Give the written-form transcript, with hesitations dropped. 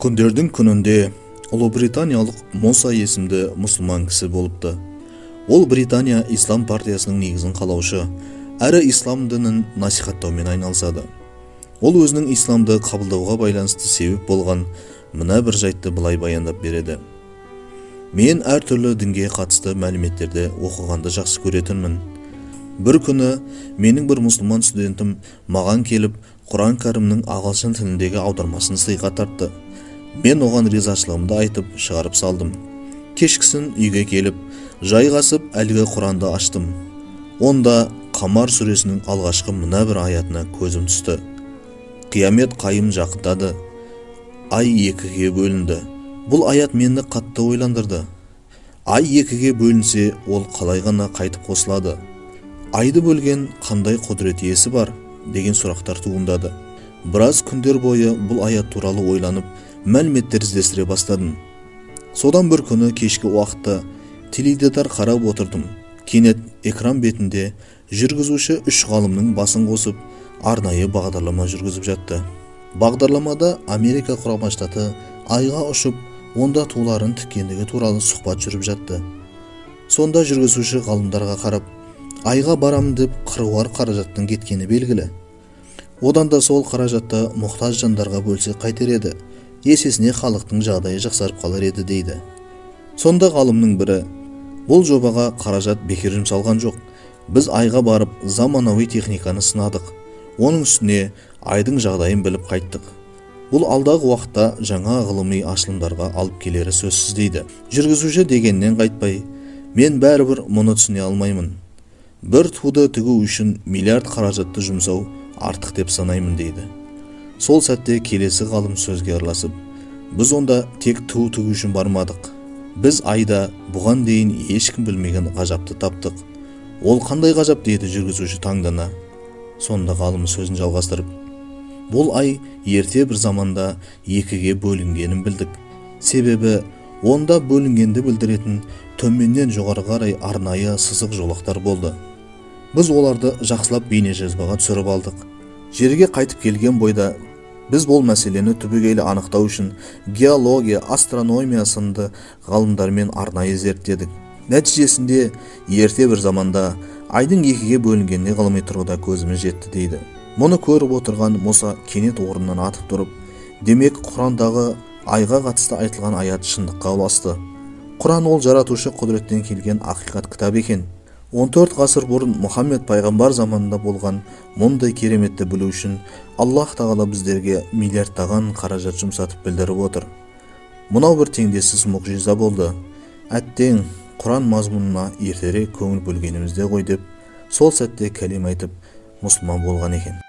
Күндердің күнінде Ұлыбританиялық Мұса есімді мұсылман кісі болыпты. Ол Британия Ислам партиясының негізін қалаушы, әрі ислам дінін насихаттаумен айналысады. Ол өзінің исламды қабылдауға байланысты себеп болған мына бір жайтты былай баяндап береді. Мен әртүрлі дінге қатысты мәліметтерді оқығанды жақсы көретінмін. Бір күні менің бір мұсылман студентім маған келіп, Құран Кәрімнің ағылшын тіліндегі аудармасын сыйға тартты. Мен оған ризашылығымды айтып, шығарып салдым. Кешкісін үйге келіп, жайғасып әлгі Құранды аштым. Онда Қамар сүресінің алғашқы мына бір аятына көзім түсті. Қиямет қайым жақындады. Ай екіге бөлінді. Бұл аят мені қатты ойландырды. Ай екіге бөлінсе, ол қалай ғана қайтып қосылады? Айды бөлген қандай құдірет иесі бар? Деген сұрақтар туындады. Біраз күндер бойы бұл аят туралы ойланып, мәліметтер іздестіре бастадым. Содан бір күні кешкі уақытта теледидар қарап отырдым. Кенет экран бетінде жүргізуші үш ғалымның басын қосып, арнайы бағдарлама жүргізіп жатты. Бағдарламада Америка Құрама Штаты айға ұшып, онда туларын тіккендігі туралы сұхбат жүріп жатты. Сонда жүргізуші ғалымдарға қарап, айға барамын деп қыруар қаражаттың кеткені белгілі. Одан да сол қаражатты мұқтаж жандарға бөлсе қайтер еді, есесіне халықтың жағдайы жақсарып қалар еді дейді. Сонда ғалымның бірі, бұл жобаға қаражат бекер жұмсалған жоқ. Біз айға барып заманауи техниканы сынадық. Оның үстіне айдың жағдайын біліп қайттық. Бұл алдағы уақытта жаңа ғылыми ашылымдарға алып келері сөзсіз дейді. Жүргізуші дегеннен қайтпай, мен бәрібір мұны түсіне алмаймын. Бір туды тігу үшін миллиард қаражатты жұмсау артық деп санаймын дейді. Сол сәтте келесі ғалым сөзге араласып, біз онда тек ту тігу үшін бармадық. Біз айда бұған дейін ешкім білмеген ғажапты таптық. Ол қандай ғажап дейді жүргізуші таңдана. Сонда ғалым сөзін жалғастырып, бұл ай ерте бір заманда екіге бөлінгенін білдік. Себебі онда бөлінгенді білдіретін төменнен жоғары қарай арнайы сызық жолақтар болды. Біз оларды жақсылап бейнежазбаға түсіріп алдық. Жерге қайтып келген бойда біз бұл мәселені түбегейлі анықтау үшін геология, астрономия сынды ғалымдармен арнайы зерттедік. Нәтижесінде ерте бір заманда айдың екіге бөлінгеніне ғылыми тұрғыда көзіміз жетті дейді. Мұны көріп отырған Мұса кенет орнынан атып тұрып, демек Құрандағы айға қатысты айтылған аят шындыққа ұласты. Құран ол жаратушы құдіреттен келген ақиқат кітап екен. 14 ғасыр бұрын Мұхаммед пайғамбар заманында болған мұндай кереметті білу үшін Аллах тағала біздерге миллиардтаған қаражат жұмсатып білдіріп отыр. Мынау бір теңдессіз мұғжиза болды. Әттең, Құран мазмұнына ертерек көңіл бөлгенімізде ғой деп, сол сәтте кәлима айтып, мұсылман болған екен.